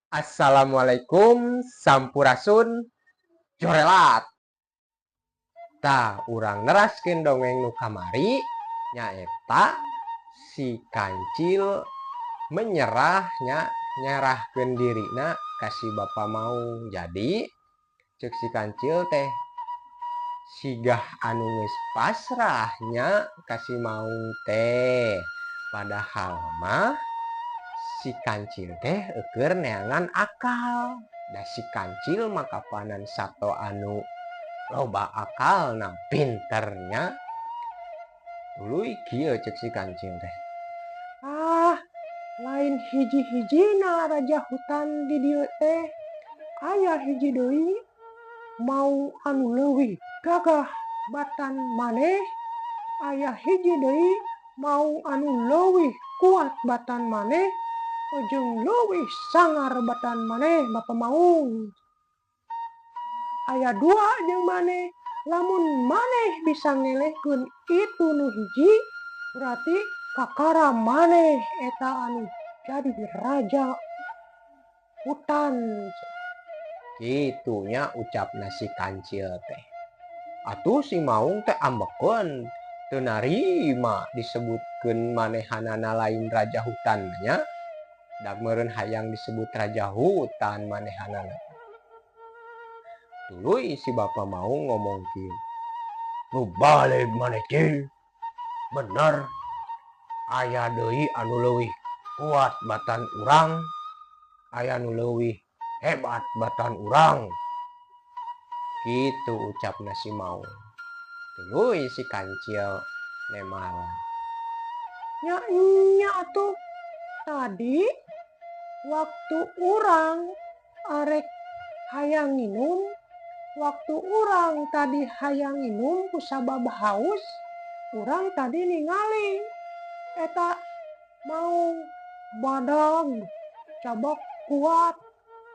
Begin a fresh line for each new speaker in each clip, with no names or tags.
Assalamualaikum, sampurasun, jorelat. Tah, urang neraskeun dongeng nu kamari, nyaeta si kancil menyerah nya, nyerahkeun dirina ka si Bapa Maung. Jadi cek si kancil teh sigah anu geus pasrah nya ka si Maung teh, padahal mah si kancil teh eueur neangan akal da si kancil mah kapanan sato anu loba akalna, pinternya. Tuluy kieu cek si kancil teh, "Ah, lain hiji-hijina raja hutan di dieu teh, aya hiji deui maung anu leuwih gagah batan maneh, aya hiji deui maung anu leuwih kuat batan maneh, jeung leuwih sangar batan maneh. Bapa Maung aya dua jeung maneh. Lamun maneh bisa ngelehkeun itu nu hiji, berarti kakara maneh eta anu jadi raja hutan." Kitu nya ucapna si kancil teh. Atuh si maung teh ambekeun, teu narima disebutkeun manehanana lain raja hutan nya, da meureun hayang disebut raja hutan manehanana. Tuluy si Bapa Maung ngomong kieu, "Nu baleg maneh, Cil, bener aya deui anu leuwih kuat batan urang, aya nu leuwih hebat batan urang." Kitu ucapna si maung. Tuluy si kancil nemalan,
"Nya nya atuh, tadi waktu urang arek hayang nginum, waktu urang tadi hayang nginum kusabab haus, urang tadi ningali eta maung badag, cabak kuat,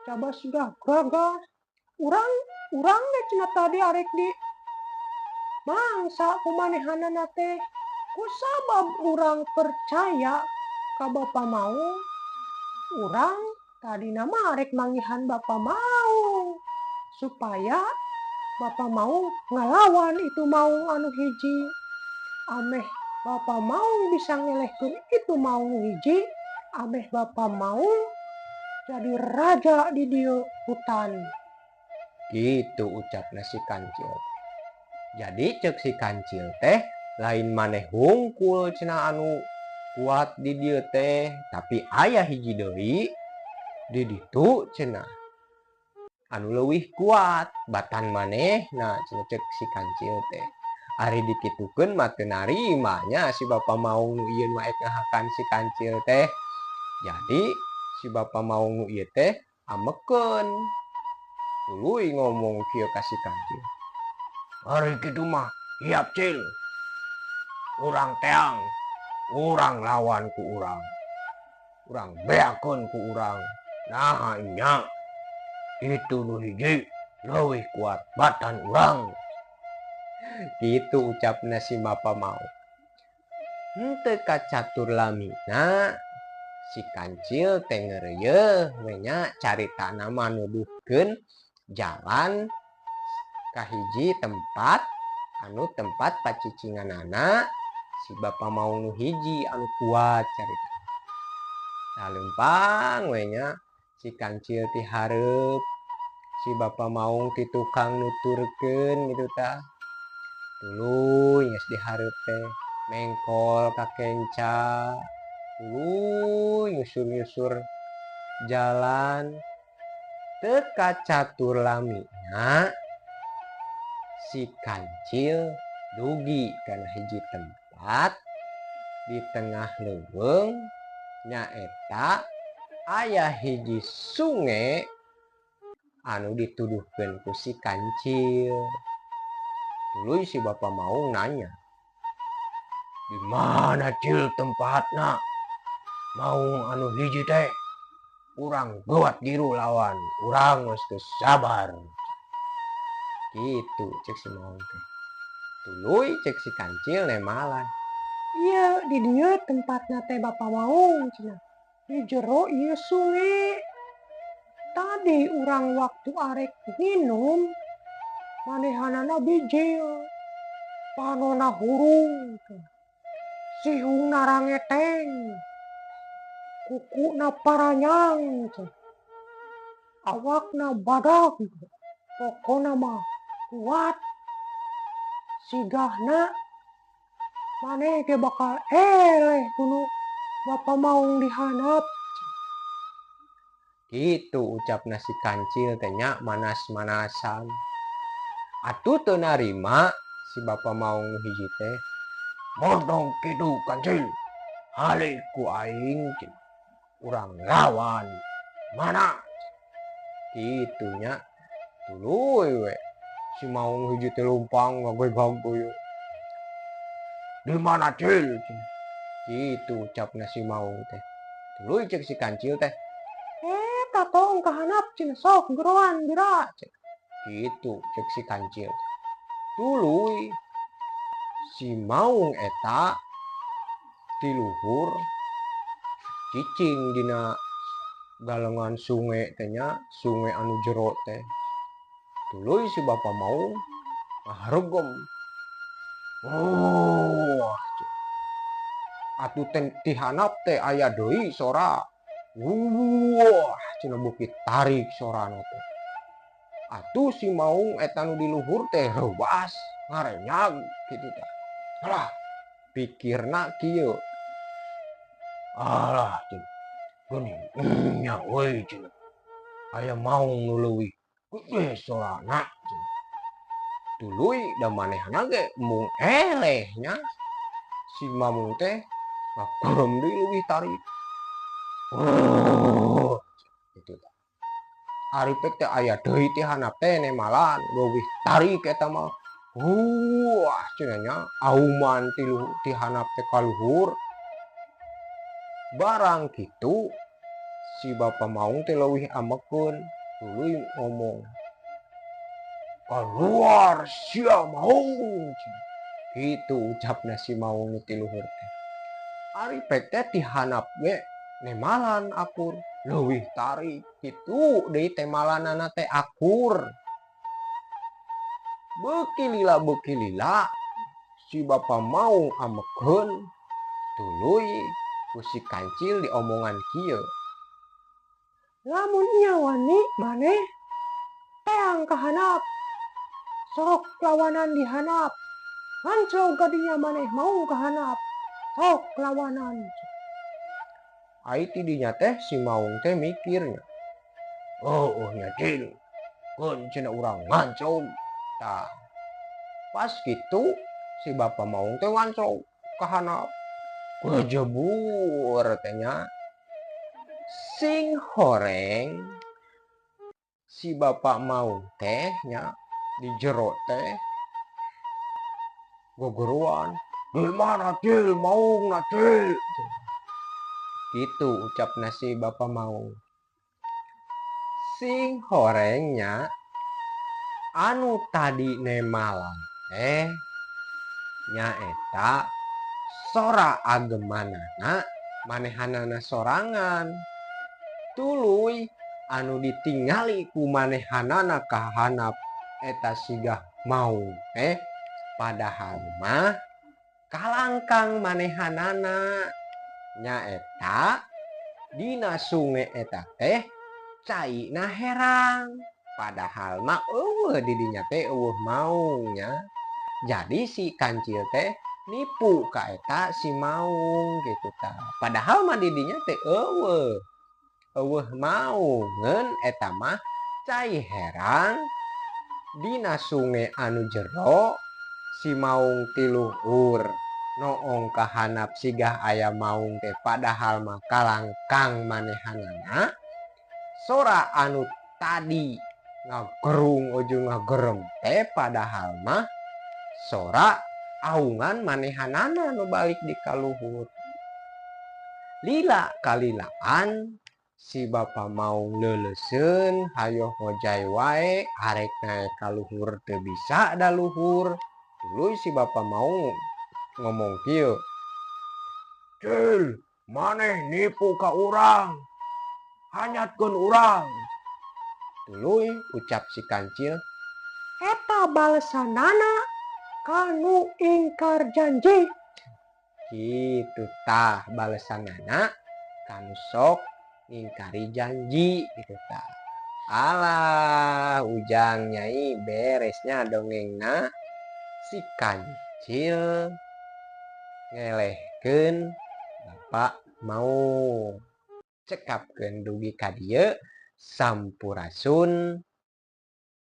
cabak sudah gagah. Urang urang ge cenah tadi arek dimangsa ku manehanana teh. Kusabab urang percaya ka Bapa Maung, urang tadina mah arek manggihan Bapa Maung supaya Bapa Maung ngalawan itu maung anu hiji, ameh Bapa Maung bisa ngelehkeun itu maung hiji, ameh Bapa Maung jadi raja di dieu hutan."
Gitu ucapna si kancil. Jadi cek si kancil teh lain maneh hungkul cenah anu kuat di dieu teh, tapi aya hiji deui di ditu cenah anu leuwih kuat batan manehna cenah, cek si kancil teh. Ari dikitukeun mah teu narima nya si Bapa Maung nu ieu mah, ngahakan si kancil teh. Jadi si Bapa Maung nu ieu teh ambekeun, tuluy ngomong kieu ka si kancil, "Ari kitu mah hiap, Cil, urang teang, urang lawan ku urang, urang beakeun ku urang. Naha nya itu nu hiji leuwih kuat batan urang." Kitu ucapna si Bapa Maung. Henteu kacatur lamina si kancil teh ngeureuyeuh we nya. Caritana mah nuduhkeun jalan ka hiji tempat anu tempat pacicinganana si Bapa Maung nu hiji anu kuat carita. Tah, leumpang we nya si kancil ti hareup, si Bapa Maung ti tukang nuturkeun gitu. Tah, tuluy geus di hareup teh mengkol ka kenca, tuluy nyusur-nyusur jalan. Teu kacatur lamina si kancil dugi kana hiji tempat di tengah leuweung, nyaeta aya hiji sungai anu dituduhkeun ku si kancil. Tuluy si Bapa Maung nanya, "Di mana, Cil, tempatna maung anu hiji teh? Urang geuwat giru lawan, urang geus teu sabar." Kitu cek si maung teh. Tuluy cek si kancil nemalan,
"Ieu di dieu tempatna teh, Bapa Maung," cenah, "di jero ieu sungai." Tadi urang waktu arek nginum, manehanana bijil, panona hurung, sihungna rangeteng, kukuna paranyang, awakna badag, pokona mah kuat. Sigahna maneh ge bakal eleh ku nu Bapa Maung di handap.
Kitu ucapna si kancil teh nya manas-manasan. Atuh teu narima si Bapa Maung nu hiji teh. Mondong kitu kancil, halik ku aing cenah. Urang lawan mana? Kitu nya. Tuluy we si Maung hiji teh lumpang ngagegag goyo. Di mana cil? Kitu ucapna si Maung teh. Tuluy cek si kancil teh.
Eta tong ka handap cenah, sok geroan geura cenah.
Kitu cek si kancil. Tuluy si Maung eta ti luhur cicing dina galengan sungai teh nya, sungai anu jero teh. Tuluy si Bapa Maung ngaharegem. Oh, atuh teh ti handap teh aya deui sora. Wah, cenah beuki tarik sorana teh. Atuh si Maung eta nu di luhur teh reuas ngarenyag kitu teh. Alah, pikirna kieu. Alah, cenah. Geuning nya euy cenah. Aya maung nu leuwih gede sorana cenah. Tuluy da manehna ge embung eleh nya. Si Maung teh ngagerem deui leuwih tarik. Oh, kitu tah. Ari pek teh aya deui ti handap teh nemalan leuwih tarik eta mah. Wah, cenah nya auman ti handap teh ka luhur. Barang kitu si Bapa Maung teh leuwih amekeun, tuluy ngomong. Keluar sia Maung. Kitu ucapna si Maung nu ti luhur teh. Ari pek teh ti handap ge nemalan akur leuwih tarik kitu deui temalanana teh akur. Beuki lila beuki lila si Bapa Maung amekeun, tuluy ku si kancil diomongan kieu.
Lamun nya wani maneh teang ka handap, sok lawanan di handap, nganclog ka dinya maneh maung ka handap, sok lawanan.
Ai ti dinya teh si Maung teh mikirnya. Oh, oh nya cil, keun cenah urang nganclog. Tah, pas kitu si Bapa Maung teh nganclog ka handap. Kejebur teh nya. Sing horeng si Bapak Maung teh nya di jero teh gogoruan. Di mana cil maung na cil? Gitu ucapna si Bapak Maung. Sing horengnya anu tadi nemalan teh nyaeta sora agemanana manehanana sorangan. Tuluy anu ditingali ku manehanana ka handap eta sigah maung teh padahal mah kalangkang manehanana nyaeta dina sungai eta teh caina herang, padahal mah eueuh di dinya teh eueuh maungnya. Jadi si kancil teh nipu ka eta si maung gitu tah. Padahal mah di dinya teh eueuh. Eueuh maung ngeun eta mah cai herang dina sungai anu jero si maung ti luhur noong ka handap sigah aya maung teh padahal mah kalangkang manehanana. Sora anu tadi ngagerung ujung ngagerem teh padahal mah sora aungan manehanana nu balik di kaluhur. Lila kalilaan si Bapa Maung leuleuseun hayoh ngojay wae arek naek kaluhur teu bisa da luhur. Tuluy si Bapa Maung ngomong kieu. Cil, maneh nipu ka urang. Hanyatkeun urang. Tuluy ucap si kancil,
"Eta balesanana kanu ingkar janji."
Gitu tah balesanana kanu sok ngingkari janji gitu tah. Alah, Ujang, Nyai, beresnya dongengna si kancil ngelehkeun Bapak Maung. Cekapkeun dugi ka dieu, sampurasun,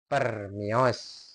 permios.